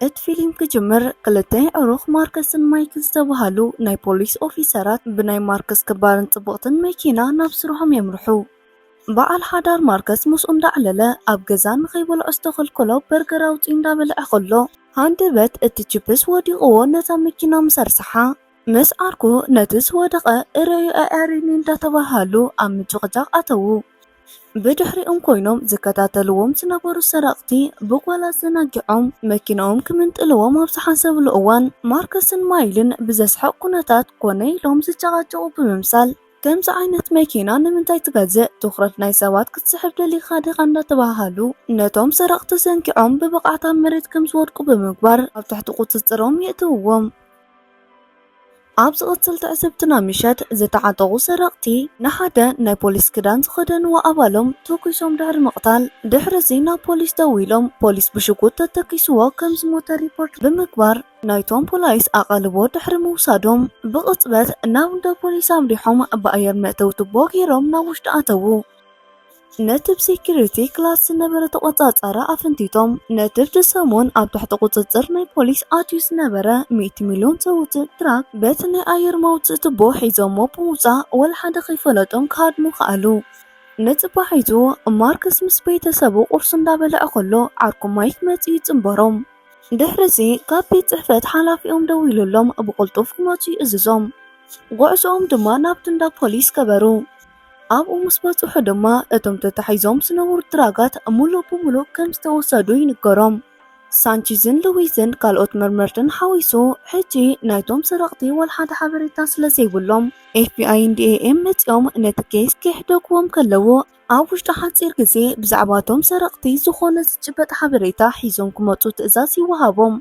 እቲ ፊልም ክጅምር፣ ክልተ ኣዕሩኽ ማርከስን ማይክን ዝተባህሉ ናይ ፖሊስ ኦፊሰራት ብናይ ማርከስ ክባርን ጽብቕትን መኪና ናብ ስርሖም የምርሑ። በዓል ሓዳር ማርከስ ምስኡ እንዳዕለለ ኣብ ገዛ ንኸይበልዖ ዝተኸልከሎ በርገር ኣውጺኡ እንዳበልዐ ከሎ፣ ሃንደበት እቲ ቺፕስ ወዲቕዎ ነታ መኪና ምስ ኣርሰሓ፣ ምስ ዓርኩ ነቲ ዝወደቐ እረዩ ኣዕሪኒ እንዳተባሃሉ ኣብ ምጭቕጫቕ ኣተዉ። ብድሕሪኦም ኮይኖም ዝከታተልዎም ዝነበሩ ሰረቕቲ ብጓላ ዘናጊዖም መኪናኦም ክምንጥልዎም ኣብ ዝሓሰብሉ እዋን፣ ማርከስን ማይልን ብዘስሕቕ ኩነታት ኮነ ኢሎም ዝጨቓጨቑ ብምምሳል፣ ከምዚ ዓይነት መኪና ንምንታይ ትገዝእ? ትኹረት ናይ ሰባት ክትስሕብ ደሊኻ ዲኻ? እንዳተባሃሉ ነቶም ሰረቕቲ ዘንጊዖም ብብቕዓት ኣብ መሬት ከም ዝወድቁ ብምግባር ኣብ ትሕቲ ቁጽጽሮም የእትውዎም። ኣብ ዝቕጽል ትዕዝብትና ምሸት ዝተዓጠቑ ሰረቕቲ ንሓደ ናይ ፖሊስ ክዳን ዝኸደንዎ ኣባሎም ተኩሶም ድሕሪ ምቕታል፣ ድሕሪ እዚ ናብ ፖሊስ ደዊሎም ፖሊስ ብሽጉጥ ተተኪስዎ ከም ዝሞተ ሪፖርት ብምግባር ናይቶም ፖሊስ ኣቓልቦ ድሕሪ ምውሳዶም ብቕጽበት ናብ እንዳ ፖሊስ ኣምሪሖም ብኣየር መእተዊ ቱቦ ገይሮም ናብ ውሽጢ ኣተዉ። ነቲ ብሴኩሪቲ ክላስ ዝነበረ ተቖጻጻሪ ኣፈንቲቶም፣ ነቲ ብቲ ሰሙን ኣብ ትሕቲ ቁጽጽር ናይ ፖሊስ ኣትዩ ዝነበረ ሚእቲ ሚልዮን ዘውጽእ ድራግ በቲ ናይ ኣየር መውጽኢ ቱቦ ሒዞሞ ብምውጻእ፣ ወላ ሓደ ከይፈለጦም ክሃድሙ ከኣሉ። ንጽባሒቱ ማርከስ ምስ ቤተሰቡ ቁርሲ እንዳበልዐ ከሎ፣ ዓርኩ ማይክ መጺኡ ይጽንበሮም። ድሕሪ እዚ ካብ ቤት ጽሕፈት ሓላፊኦም ደዊሉሎም ብቕልጡፍ ክመጹ ይእዝዞም። ጉዕዞኦም ድማ ናብቲ እንዳ ፖሊስ ገበሩ። ኣብኡ ምስ በጽሑ ድማ እቶም ተታሒዞም ዝነበሩ ድራጋት ሙሉእ ብሙሉእ ከም ዝተወሰዱ ይንገሮም። ሳንቺዝን ሉዊዝን ካልኦት መርመርትን ሓዊሱ ሕጂ ናይቶም ሰረቕቲ ወላ ሓደ ሓበሬታ ስለ ዘይብሎም ኤፍቢኣይን ዲኤኤም መጺኦም ነቲ ኬስ ክሕደግዎም ከለዉ ኣብ ውሽጢ ሓጺር ግዜ ብዛዕባ እቶም ሰረቕቲ ዝኾነ ዝጭበጥ ሓበሬታ ሒዞም ክመጹ ትእዛዝ ይወሃቦም።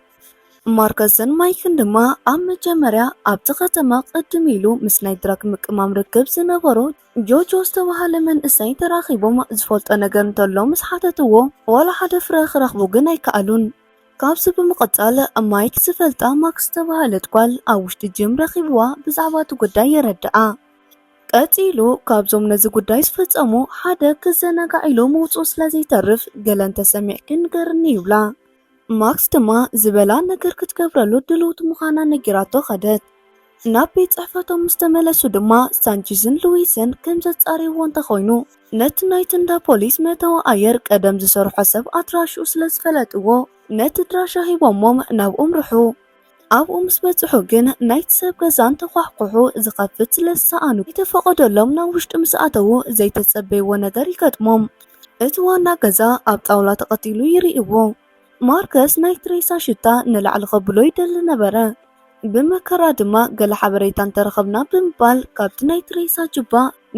ማርከስን ማይክን ድማ ኣብ መጀመርያ ኣብቲ ከተማ ቅድም ኢሉ ምስ ናይ ድራግ ምቅማም ርክብ ዝነበሮ ጆጆ ዝተባህለ መንእሰይ ተራኺቦም ዝፈልጦ ነገር እንተሎ ምስ ሓተትዎ ዋላ ሓደ ፍረ ክረኽቡ ግን ኣይከኣሉን። ካብዚ ብምቕጻል ማይክ ዝፈልጣ ማክስ ዝተባህለት ጓል ኣብ ውሽጢ ጂም ረኺብዋ ብዛዕባ እቲ ጉዳይ የረድኣ። ቀጺሉ ካብዞም ነዚ ጉዳይ ዝፈጸሙ ሓደ ክዘናጋዕ ኢሉ ምውጽኡ ስለ ዘይተርፍ ገለ እንተሰሚዕኪ ንገርኒ ይብላ። ማክስ ድማ ዝበላ ነገር ክትገብረሉ ድልውቲ ምዃና ነጊራቶ ከደት። ናብ ቤት ጽሕፈቶም ምስ ተመለሱ ድማ ሳንቺዝን ሉዊስን ከም ዘጻርይዎ እንተኾይኑ ነቲ ናይቲ እንዳ ፖሊስ መእተዊ ኣየር ቀደም ዝሰርሖ ሰብ ኣድራሽኡ ስለ ዝፈለጥዎ ነቲ ድራሻ ሂቦሞም ናብኡ ኣምርሑ። ኣብኡ ምስ በጽሑ ግን ናይቲ ሰብ ገዛ እንተኳሕኩሑ ዝኸፍት ስለ ዝሰኣኑ ከይተፈቐደሎም ናብ ውሽጢ ምስ ኣተዉ ዘይተጸበይዎ ነገር ይገጥሞም። እቲ ዋና ገዛ ኣብ ጣውላ ተቐቲሉ ይርእይዎ። ማርከስ ናይቲ ሬሳ ሽታ ንላዕሊ ከብሎ ይደሊ ነበረ። ብመከራ ድማ ገለ ሓበሬታ እንተረኸብና ብምባል ካብቲ ናይቲ ሬሳ ጁባ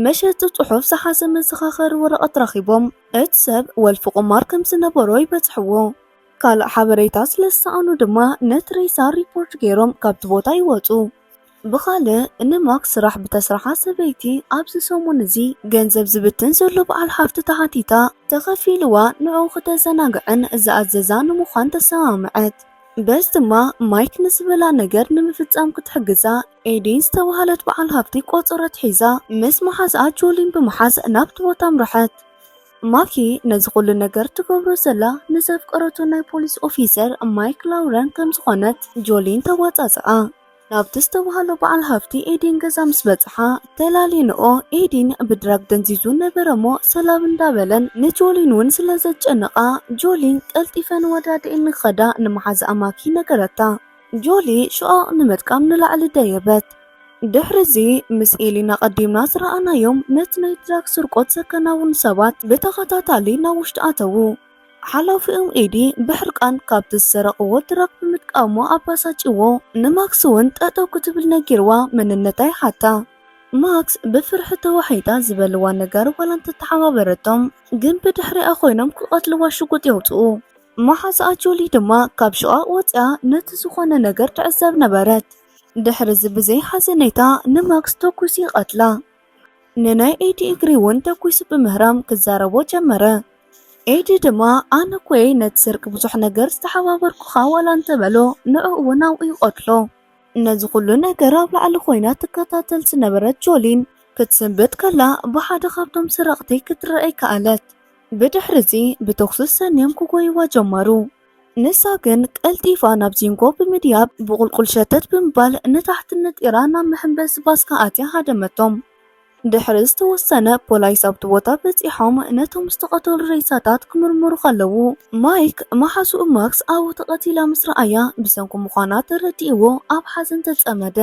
መሸጢ ጽሑፍ ዝሓዘ መዘኻኸሪ ወረቐት ረኺቦም እቲ ሰብ ወልፊ ቁማር ከም ዝነበሮ ይበጽሕዎ። ካልእ ሓበሬታ ስለ ዝሰኣኑ ድማ ነቲ ሬሳ ሪፖርት ገይሮም ካብቲ ቦታ ይወጹ። ብኻልእ ንማክስ ስራሕ ብተስርሓ ሰበይቲ ኣብዚ ሰሙን እዚ ገንዘብ ዝብትን ዘሎ በዓል ሃፍቲ ተሓቲታ ተኸፊልዋ ንዕኡ ክተዘናግዕን ዝኣዘዛ ንምዃን ተሰማምዐት። በዚ ድማ ማይክ ንዝበላ ነገር ንምፍጻም ክትሕግዛ ኤዲን ዝተባህለት በዓል ሃፍቲ ቆጸረት ሒዛ ምስ መሓዝኣ ጆሊን ብምሓዝ ናብቲ ቦታ ኣምረሐት። ማኪ ነዚ ኩሉ ነገር ትገብሮ ዘላ ንዘፍቀረቶ ናይ ፖሊስ ኦፊሰር ማይክ ላውረን ከም ዝኾነት ጆሊን ተዋጻጽኣ። ናብቲ ዝተባህሎ በዓል ሃፍቲ ኤዲን ገዛ ምስ በጽሓ ተላሊንኦ ኤዲን ብድራግ ደንዚዙ ነበረ እሞ ሰላም እንዳበለን ንጆሊን እውን ስለ ዘጨነቓ ጆሊን ቀልጢፈ ንወዳድኤን ንኸዳ ንመሓዝኣ ማኪ ነገረታ። ጆሊ ሽቓቕ ንምጥቃም ንላዕሊ ደየበት። ድሕሪ እዚ ምስ ኤሊን ኣቐዲምና ዝረኣናዮም ነቲ ናይ ድራግ ስርቆት ዘከናውኑ ሰባት ብተኸታታሊ ናብ ውሽጢ ኣተዉ። ሓላፊኦም ኤዲ ብሕርቃን ካብቲ ዝሰረቕዎ ድራግ ብምጥቃሙ ኣባሳጭዎ ንማክስ እውን ጠጠው ክትብል ነጊርዋ መንነታ ይሓታ። ማክስ ብፍርሒ ተዋሒጣ ዝበልዋ ነገር ዋላ እንተተሓባበረቶም ግን ብድሕሪኣ ኮይኖም ክቐትልዋ ሽጉጥ የውፅኡ። መሓዝኣ ጆሊ ድማ ካብ ሽቓቕ ወፂኣ ነቲ ዝኾነ ነገር ትዕዘብ ነበረት። ድሕሪ እዚ ብዘይ ሓዘኔታ ንማክስ ተኩሱ ይቐትላ። ንናይ ኤዲ እግሪ እውን ተኩሱ ብምህራም ክዛረቦ ጀመረ። ኤዲ ድማ ኣነ እኮ እየ ነቲ ስርቂ ብዙሕ ነገር ዝተሓባበርኩኻ ዋላ እንተበሎ ንዕኡ እውን ኣብኡ ይቐትሎ። ነዚ ኩሉ ነገር ኣብ ላዕሊ ኮይና ትከታተል ዝነበረት ጆሊን ክትስንብድ ከላ ብሓደ ካብቶም ሰረቕቲ ክትረኣይ ከኣለት። ብድሕሪ እዚ ብተኹሲ ሰንዮም ክጎይዋ ጀመሩ። ንሳ ግን ቀልጢፋ ናብ ዚንጎ ብምድያብ ብቑልቁል ሸተት ብምባል ንታሕቲ ነጢራ ናብ መሐንበሲ ባስ ከኣትያ ሃደመቶም። ድሕሪ ዝተወሰነ ፖላይስ ኣብቲ ቦታ በጺሖም ነቶም ዝተቐተሉ ሬሳታት ክምርምሩ ከለዉ፣ ማይክ መሓዝኡ ማክስ ኣብኡ ተቐቲላ ምስ ረኣያ ብሰንኩ ምዃና ተረዲእዎ ኣብ ሓዘን ተጸመደ።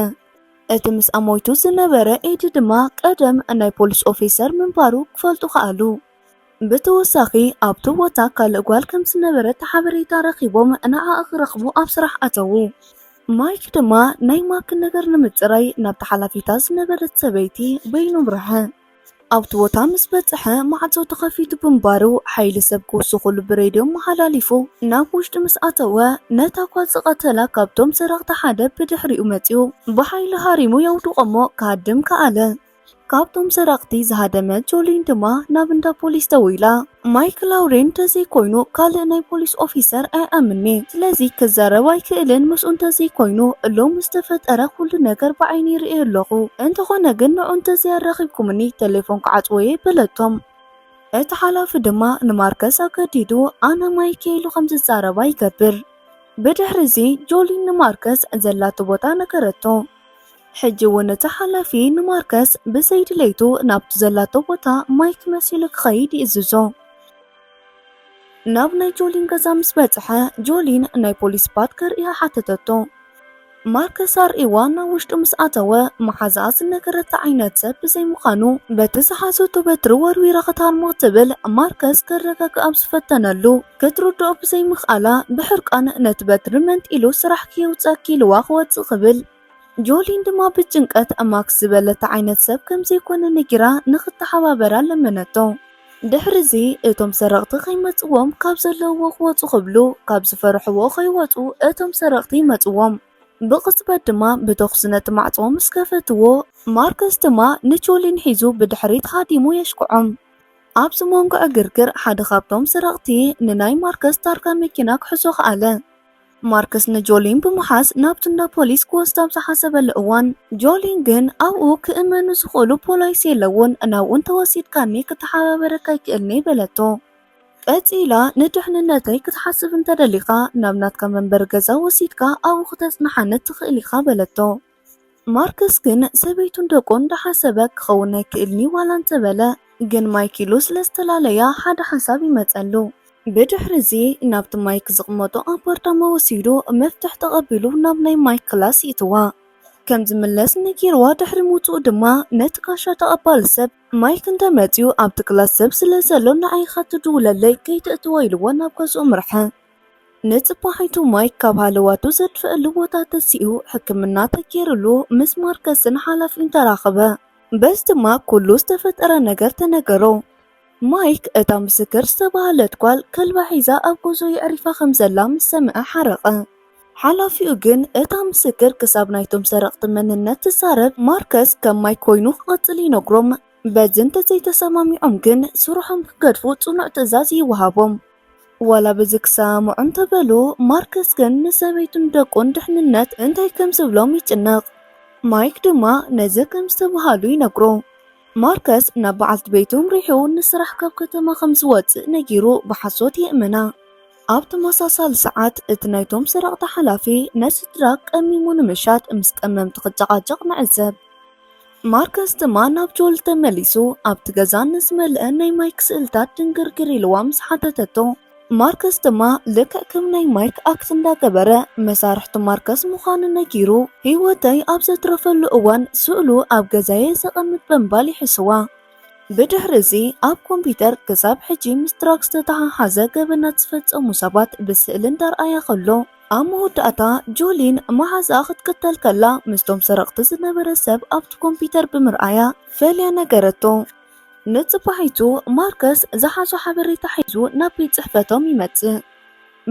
እቲ ምስ ኣሞይቱ ዝነበረ ኤዲ ድማ ቀደም ናይ ፖሊስ ኦፊሰር ምንባሩ ክፈልጡ ከኣሉ። ብተወሳኺ ኣብቲ ቦታ ካልእ ጓል ከም ዝነበረት ሓበሬታ ረኺቦም ንዓኣ ክረኽቡ ኣብ ስራሕ ኣተዉ። ማይክ ድማ ናይ ማክ ነገር ንምጽራይ ናብታ ሓላፊታ ዝነበረት ሰበይቲ በይኑ ምርሐ። ኣብቲ ቦታ ምስ በጽሐ ማዕጾ ተኸፊቱ ብምባሩ ሓይሊ ሰብ ክውስኹሉ ብሬድዮ መሓላሊፉ ናብ ውሽጢ ምስ ኣተወ ነታ ጓል ዝቐተላ ካብቶም ሰረቕቲ ሓደ ብድሕሪኡ መጺኡ ብሓይሊ ሃሪሙ የውድቖ እሞ ክሃድም ከኣለ። ካብቶም ሰረቕቲ ዝሃደመት ጆሊን ድማ ናብ እንዳ ፖሊስ ደዊላ። ማይክ ላውሬን እንተዘይኮይኑ ካልእ ናይ ፖሊስ ኦፊሰር ኣይኣምን'የ፣ ስለዚ ክዛረብ ኣይክእልን፣ ምስኡ እንተዘይኮይኑ ሎሚ ዝተፈጠረ ኩሉ ነገር ብዓይኒ ይርእዮ ኣለኹ፣ እንተኾነ ግን ንዑ እንተዘይኣራኺብኩምኒ ቴሌፎን ክዓጽዎ እየ በለቶም። እቲ ሓላፊ ድማ ንማርከስ ኣገዲዱ ኣነ ማይክ እየ ኢሉ ከም ዝዛረባ ይገብር። ብድሕሪ እዚ ጆሊን ንማርከስ ዘላቶ ቦታ ነገረቶ። ሕጂ እውን እቲ ሓላፊ ንማርከስ ብዘይ ድሌቱ ናብቲ ዘላቶ ቦታ ማይክ መሲሉ ክኸይድ ይእዝዞ። ናብ ናይ ጆሊን ገዛ ምስ በጽሐ ጆሊን ናይ ፖሊስ ፓድ ከርእያ ሓተተቶ። ማርከስ ኣርእይዋ ናብ ውሽጡ ምስ ኣተወ መሓዛኣ ዝነገረታ ዓይነት ሰብ ብዘይ ምዃኑ በቲ ዝሓዘቶ በትሪ ወርዊራ ክትሃርሞ ክትብል ማርከስ ከረጋግኣ ኣብ ዝፈተነሉ ክትርድኦ ብዘይ ምኽኣላ ብሕርቃን ነቲ በትሪ መንጢሉ ስራሕ ክየውፀኪ ኢልዋ ክወፅእ ክብል ጆሊን ድማ ብጭንቀት ማክስ ዝበለታ ዓይነት ሰብ ከም ዘይኮነ ነጊራ ንኽተሓባበራ ለመነቶ። ድሕሪ እዚ እቶም ሰረቕቲ ከይመጽዎም ካብ ዘለውዎ ክወጹ ክብሉ ካብ ዝፈርሕዎ ከይወጹ እቶም ሰረቕቲ ይመጽዎም። ብቕጽበት ድማ ብተኹሲ ነቲ ማዕጾ ምስ ከፈትዎ ማርከስ ድማ ንጆሊን ሒዙ ብድሕሪት ሃዲሙ የሽክዖም። ኣብዚ መንጎ ዕግርግር ሓደ ካብቶም ሰረቕቲ ንናይ ማርከስ ታርጋ መኪና ክሕዞ ከኣለ። ማርከስ ንጆሊን ብምሓዝ ናብቲ እንዳ ፖሊስ ክወስዳ ኣብ ዝሓሰበሉ እዋን ጆሊን ግን ኣብኡ ክእመኑ ዝኽእሉ ፖላይስ የለውን፣ ናብኡ እንተወሲድካኒ ክተሓባበረካ ኣይክእልን'የ በለቶ። ቀጺላ ንድሕንነተይ ክትሓስብ እንተደሊኻ ናብ ናትካ መንበሪ ገዛ ወሲድካ ኣብኡ ክተጽንሓኒ ትኽእል ኢኻ በለቶ። ማርከስ ግን ሰበይቱን ደቁን እንዳሓሰበ ክኸውን ኣይክእልን'ዩ ዋላ እንተበለ ግን ማይክ ኢሉ ስለዝተላለያ ሓደ ሓሳብ ይመጸሉ። ብድሕሪ እዚ ናብቲ ማይክ ዝቕመጦ ኣፓርታማ ወሲዱ መፍትሕ ተቐቢሉ ናብ ናይ ማይክ ክላስ ይእትዋ። ከም ዝምለስ ነጊርዋ ድሕሪ ምውጽኡ ድማ ነቲ ጋሻ ተቐባሊ ሰብ ማይክ እንተመጺኡ ኣብቲ ክላስ ሰብ ስለ ዘሎ ንዓይ ኢኻ ትድውለለይ ከይተእትዎ ኢልዎ ናብ ገዝኡ ምርሐ። ንጽባሒቱ ማይክ ካብ ሃለዋቱ ዘድፍአሉ ቦታ ተሲኡ ሕክምና ተገይሩሉ ምስ ማርከስን ሓላፊኡን ተራኸበ። በዚ ድማ ኩሉ ዝተፈጠረ ነገር ተነገሮ። ማይክ እታ ምስክር ዝተባህለት ጓል ከልባ ሒዛ ኣብ ገዝኡ የዕሪፋ ከም ዘላ ምስ ሰምዐ ሓረቐ። ሓላፊኡ ግን እታ ምስክር ክሳብ ናይቶም ሰረቕቲ መንነት ትዛረብ ማርከስ ከም ማይክ ኮይኑ ክቐጽል ይነግሮም። በዚ እንተዘይተሰማሚዖም ግን ስርሖም ክገድፉ ጽኑዕ ትእዛዝ ይወሃቦም። ዋላ በዚ ክሰማምዑ እንተበሉ ማርከስ ግን ንሰበይቱን ደቁን ድሕንነት እንታይ ከም ዝብሎም ይጭነቕ። ማይክ ድማ ነዚ ከም ዝተባሃሉ ይነግሮ። ማርከስ ናብ በዓልቲ ቤቱ ምሪሑ ንስራሕ ካብ ከተማ ከም ዝወጽእ ነጊሩ ብሓሶት የእምና። ኣብ ተመሳሳሊ ሰዓት እቲ ናይቶም ሰረቕቲ ሓላፊ ነቲ ድራግ ቀሚሙ ንምሻጥ ምስ ቀመምቲ ክጨቓጨቕ ንዕዘብ። ማርከስ ድማ ናብ ጆል ተመሊሱ ኣብቲ ገዛ ንዝመልአ ናይ ማይክ ስእልታት ድንግርግር ኢልዋ ምስ ሓተተቶ፣ ማርከስ ድማ ልክዕ ከም ናይ ማይክ ኣክት እንዳገበረ መሳርሕቱ ማርከስ ምዃኑ ነጊሩ ህይወተይ ኣብ ዘትረፈሉ እዋን ስእሉ ኣብ ገዛየ ዘቐምጥ ብምባል ይሕስዋ። ብድሕሪ እዚ ኣብ ኮምፒተር ክሳብ ሕጂ ምስ ድራግ ዝተተሓሓዘ ገበናት ዝፈጸሙ ሰባት ብስእሊ እንዳርኣያ ከሎ ኣብ መወዳእታ ጆሊን መሓዛኣ ክትቅተል ከላ ምስቶም ሰረቕቲ ዝነበረ ሰብ ኣብቲ ኮምፒተር ብምርኣያ ፈልያ ነገረቶ። ንጽባሒቱ ማርከስ ዝሓዞ ሓበሬታ ሒዙ ናብ ቤት ጽሕፈቶም ይመጽእ።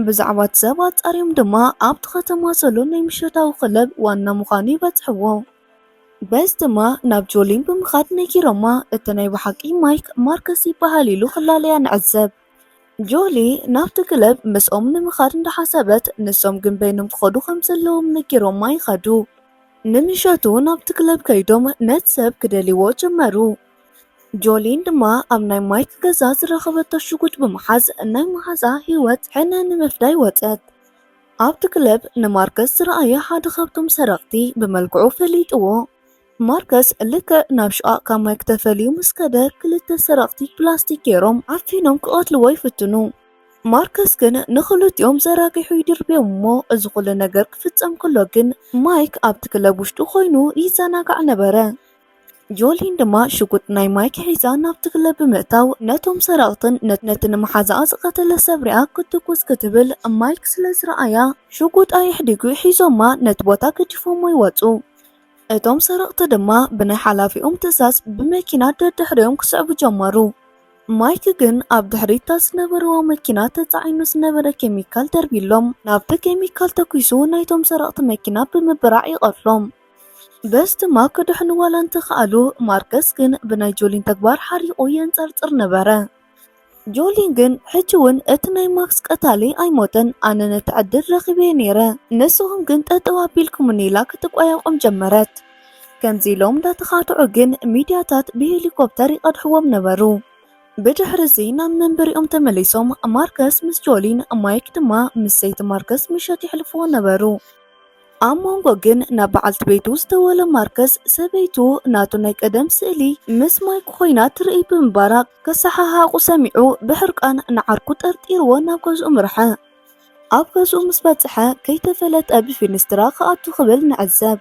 ብዛዕባ እቲ ሰብ ኣጻርዮም ድማ ኣብቲ ከተማ ዘሎ ናይ ምሸታዊ ክለብ ዋና ምዃኑ ይበጽሕዎ። በዚ ድማ ናብ ጆሊን ብምኻድ ነጊሮማ እቲ ናይ ብሓቂ ማይክ ማርከስ ይበሃል ኢሉ ክላለያ ንዕዘብ። ጆሊ ናብቲ ክለብ ምስኦም ንምኻድ እንዳሓሰበት ንሶም ግን በይኖም ክኸዱ ከም ዘለዎም ነጊሮማ ይኸዱ። ንምሸቱ ናብቲ ክለብ ከይዶም ነቲ ሰብ ክደልይዎ ጀመሩ። ጆሊን ድማ ኣብ ናይ ማይክ ገዛ ዝረኸበቶ ሽጉጥ ብምሓዝ ናይ መሓዛ ህይወት ሕነ ንምፍዳይ ወጸት። ኣብቲ ክለብ ንማርከስ ዝረኣየ ሓደ ካብቶም ሰረቕቲ ብመልክዑ ፈሊጥዎ። ማርከስ ልክዕ ናብ ሽቓቕ ካብ ማይክ ተፈልዩ ምስ ከደ፣ ክልተ ሰረቕቲ ፕላስቲክ ገይሮም ዓፊኖም ክቐትልዎ ይፍትኑ። ማርከስ ግን ንኽልቲኦም ዘራጊሑ ይድርብዮም እሞ፣ እዚ ኩሉ ነገር ክፍጸም ከሎ ግን ማይክ ኣብቲ ክለብ ውሽጢ ኮይኑ ይዘናጋዕ ነበረ። ጆሊን ድማ ሽጉጥ ናይ ማይክ ሒዛ ናብቲ ክለብ ብምእታው፣ ነቶም ሰረቕትን ነት-፣ ነቲ ንመሓዛኣ ዝቐተለ ሰብ ሪኣ ክትኩስ ክትብል፣ ማይክ ስለ ዝረኣያ ሽጉጣ የሕዲጉ ሒዞማ ነቲ ቦታ ገዲፎሞ ይወጹ። እቶም ሰረቕቲ ድማ ብናይ ሓላፊኦም ትእዛዝ ብመኪና ደድሕሪኦም ክስዕቡ ጀመሩ። ማይክ ግን ኣብ ድሕሪት እታ ዝነበርዋ መኪና ተጻዒኑ ዝነበረ ኬሚካል ደርቢሎም፣ ናብቲ ኬሚካል ተኲሱ ናይቶም ሰረቕቲ መኪና ብምብራዕ ይቐትሎም። በዚ ድማ ክድሕኑ ዋላ እንተኸኣሉ፣ ማርከስ ግን ብናይ ጆሊን ተግባር ሓሪቑ የንጸርጽር ነበረ። ጆሊን ግን ሕጂ እውን እቲ ናይ ማክስ ቀታሊ ኣይሞተን፣ ኣነ ነቲ ዕድል ረኺበ ነይረ፣ ንስኹም ግን ጠጠው ኣቢልኩምኒ ኢላ ክትቋየቖም ጀመረት። ከምዚ ኢሎም እንዳተኻትዑ ግን ሚድያታት ብሄሊኮፕተር ይቐድሕዎም ነበሩ። ብድሕሪ እዚ ናብ መንበሪኦም ተመሊሶም ማርከስ ምስ ጆሊን፣ ማይክ ድማ ምስ ሰይቲ ማርከስ ምሸት የሕልፍዎ ነበሩ። ኣብ መንጎ ግን ናብ በዓልቲ ቤቱ ዝተወለ ማርከስ ሰበይቱ ናቱ ናይ ቀደም ስእሊ ምስ ማይክ ኮይና ትርኢ ብምንባራ ክሰሓሓቑ ሰሚዑ ብሕርቃን ንዓርኩ ጠርጢርዎ ናብ ገዝኡ ምርሐ። ኣብ ገዝኡ ምስ በጽሐ ከይተፈለጠ ብፊንስትራ ክኣቱ ክብል ንዕዘብ።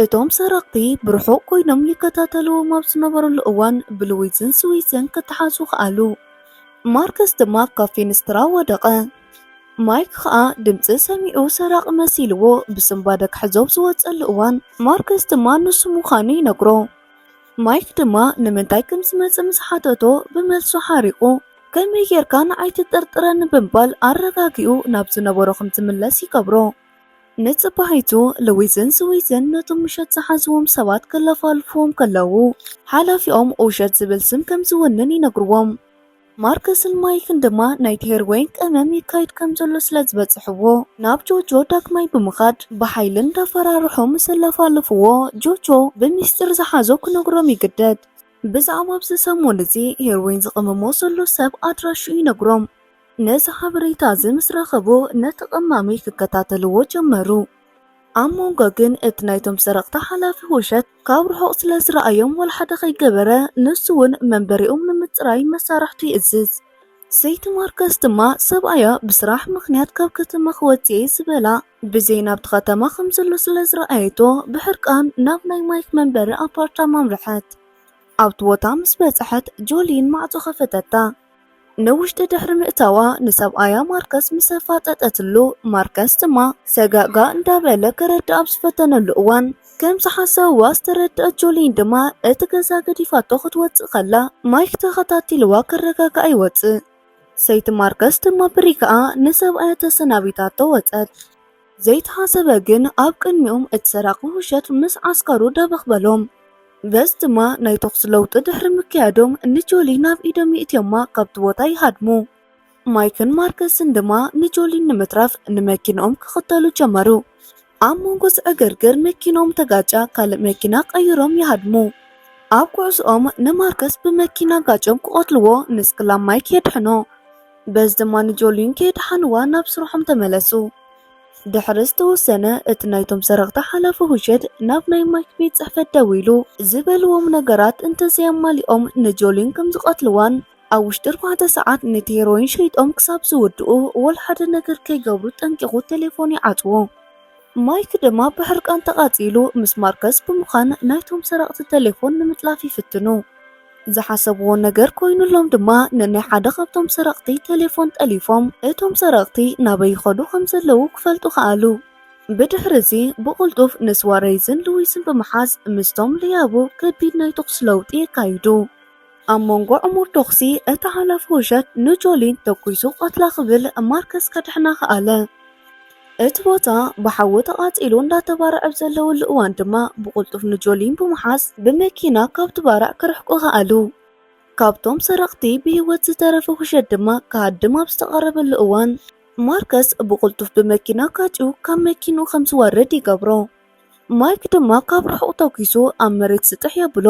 እቶም ሰረቕቲ ብርሑቕ ኮይኖም ይከታተልዎም ኣብ ዝነበሩሉ እዋን ብልዊዝን ስዊዝን ክተሓዙ ከኣሉ። ማርከስ ድማ ካብ ፊንስትራ ወደቐ። ማይክ ኸኣ ድምጺ ሰሚዑ ሰራቒ መሲልዎ ብስንባደ ክሕዞ ኣብ ዝወጸሉ እዋን ማርከስ ድማ ንሱ ምዃኑ ይነግሮ። ማይክ ድማ ንምንታይ ከም ዝመጸ ምስ ሓተቶ ብመልሱ ሓሪቑ ከመይ ጌርካ ንዓይ ትጥርጥረኒ ብምባል ኣረጋጊኡ ናብ ዝነበሮ ከም ዝምለስ ይገብሮ። ንጽባሒቱ ልዊዝን ስዊዝን ነቶም ምሸት ዝሓዝዎም ሰባት ከለፋልፍዎም ከለዉ ሓላፊኦም ውሸት ዝብል ስም ከም ዝውንን ይነግርዎም። ማርከስን ማይክን ድማ ናይቲ ሄሮይን ቀመም ይካየድ ከም ዘሎ ስለ ዝበጽሕዎ ናብ ጆጆ ዳግማይ ብምኻድ ብሓይሊ እንዳፈራርሑ ምስ ኣለፋልፍዎ ጆጆ ብሚስጢር ዝሓዞ ክነግሮም ይግደድ። ብዛዕባ ኣብዚ ሰሙን እዚ ሄሮይን ዝቐመሞ ዘሎ ሰብ ኣድራሽኡ ይነግሮም። ነዚ ሓበሬታ እዚ ምስ ረኸቡ ነቲ ቀማሚ ክከታተልዎ ጀመሩ። ኣብ መንጎ ግን እቲ ናይቶም ሰረቕቲ ሓላፊ ውሸት ካብ ርሑቕ ስለ ዝረኣዮም ወላ ሓደ ከይገበረ ንሱ እውን መንበሪኦም ንምጽራይ መሳርሕቱ ይእዝዝ። ሰይቲ ማርከስ ድማ ሰብኣያ ብስራሕ ምኽንያት ካብ ከተማ ክወጽእ እየ ዝበላ ብዘይ ናብቲ ከተማ ከም ዘሎ ስለ ዝረኣየቶ ብሕርቃን ናብ ናይ ማይክ መንበሪ ኣፓርታማ ኣምርሐት። ኣብቲ ቦታ ምስ በጽሐት ጆሊን ማዕጾ ከፈተታ። ንውሽጢ ድሕሪ ምእታዋ ንሰብኣያ ማርከስ ምስ ኣፋጠጠትሉ ማርከስ ድማ ሰጋእጋ እንዳበለ ከረድእ ኣብ ዝፈተነሉ እዋን ከም ዝሓሰብዋ ዝተረድአት ጆሊን ድማ እቲ ገዛ ገዲፋቶ ክትወጽእ ከላ ማይክ ተኸታቲልዋ ከረጋግኣ ይወጽእ። ሰይቲ ማርከስ ድማ ብሪጋኣ ንሰብኣያ ተሰናቢታቶ ወጸት። ዘይተሓሰበ ግን ኣብ ቅድሚኦም እቲ ሰራቒ ውሸት ምስ ዓስከሩ ደበኽ በሎም። በዚ ድማ ናይ ተኹሲ ለውጢ ድሕሪ ምክያዶም ንጆሊ ናብ ኢዶም የእትዮማ ካብቲ ቦታ ይሃድሙ። ማይክን ማርከስን ድማ ንጆሊን ንምትራፍ ንመኪንኦም ክኽተሉ ጀመሩ። ኣብ መንጎ ዝዕግርግር መኪንኦም ተጋጫ ካልእ መኪና ቀይሮም ይሃድሙ። ኣብ ጉዕዝኦም ንማርከስ ብመኪና ጋጭዮም ክቐትልዎ ንስክላ ማይክ የድሕኖ። በዚ ድማ ንጆሊን ከየድሓንዋ ናብ ስርሖም ተመለሱ። ድሕሪ ዝተወሰነ እቲ ናይቶም ሰረቕቲ ሓላፊ ውሸት ናብ ናይ ማይክ ቤት ጽሕፈት ደዊሉ ዝበልዎም ነገራት እንተዘየማሊኦም ንጆሊን ከም ዝቐትልዋን ኣብ ውሽጢ ኣርባዕተ ሰዓት ነቲ ሄሮይን ሸይጦም ክሳብ ዝውድኡ ወላ ሓደ ነገር ከይገብሩ ጠንቂቑ ቴሌፎን ይዓጽዎ። ማይክ ድማ ብሕርቃን ተቓጺሉ ምስ ማርከስ ብምዃን ናይቶም ሰረቕቲ ቴሌፎን ንምጥላፍ ይፍትኑ። ዝሓሰብዎ ነገር ኮይኑሎም ድማ ንናይ ሓደ ካብቶም ሰረቕቲ ቴሌፎን ጠሊፎም እቶም ሰረቕቲ ናበይ ይኸዱ ከም ዘለዉ ክፈልጡ ከኣሉ። ብድሕሪ እዚ ብቕልጡፍ ንስዋረይዝን ልዊስን ብምሓዝ ምስቶም ለያቡ ከቢድ ናይ ተኹሲ ለውጢ የካይዱ። ኣብ መንጎ ዕሙር ተኹሲ እቲ ሓላፊ ውሸት ንጆሊን ተኲሱ ቀትላ ክብል ማርከስ ከድሕና ከኣለ። እቲ ቦታ ብሓዊ ተቓጺሉ እንዳተባርዐ ኣብ ዘለውሉ እዋን ድማ ብቕልጡፍ ንጆሊን ብምሓዝ ብመኪና ካብቲ ባርዕ ክርሕቁ ከኣሉ። ካብቶም ሰረቕቲ ብህይወት ዝተረፈ ውሸት ድማ ክሃድም ኣብ ዝተቓረበሉ እዋን ማርከስ ብቕልጡፍ ብመኪና ጋጭዩ ካብ መኪንኡ ከም ዝወርድ ይገብሮ። ማይክ ድማ ካብ ርሑቕ ተኲሱ ኣብ መሬት ስጥሕ የብሎ።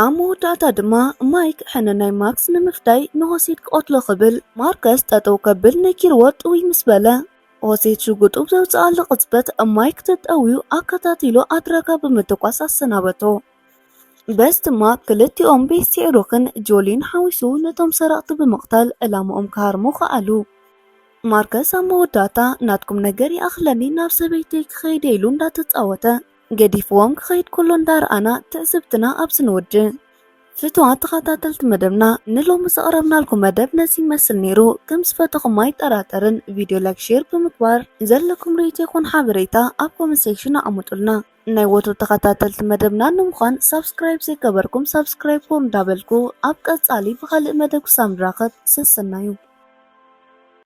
ኣብ መወዳእታ ድማ ማይክ ሕነ ናይ ማክስ ንምፍዳይ ንሆሴድ ክቐትሎ ክብል ማርከስ ጠጠው ከብል ነጊርዎ ጥውይ ምስ በለ ሆሴት ሽጉጡ ብዘውፅኣሉ ቅፅበት ማይክ ተጠውዩ ኣከታቲሉ ኣድራጋ ብምትኳስ ኣሰናበቶ። በዚ ድማ ክልቲኦም ቤስቲ ሮክን ጆሊን ሓዊሱ ነቶም ሰረቕቲ ብምቕታል ዕላምኦም ክሃርሙ ከኣሉ። ማርከስ ኣብ መወዳእታ ናትኩም ነገር ይኣኽለኒ ናብ ሰበይተይ ክኸይድ ኢሉ እንዳተፃወተ ገዲፍዎም ክኸይድ ከሎ እንዳረኣና ትዕዝብትና ኣብዚ ንወድእ። ፍትዋት ተኸታተልቲ መደብና ንሎሚ ዘቕረብናልኩም መደብ ነዚ ይመስል ነይሩ። ከም ዝፈተኹም ኣይጠራጠርን። ቪድዮ ላይክ ሼር ብምግባር ዘለኩም ርእይቶ ይኹን ሓበሬታ ኣብ ኮመንት ሴክሽን ኣቐምጡልና። ናይ ወትሩ ተኸታተልቲ መደብና ንምዃን ሳብስክራይብ ዘይገበርኩም ሳብስክራይብ እንዳበልኩ ኣብ ቀጻሊ ብኻልእ መደብ ክሳብ ንራኸብ ሰሰናዩ።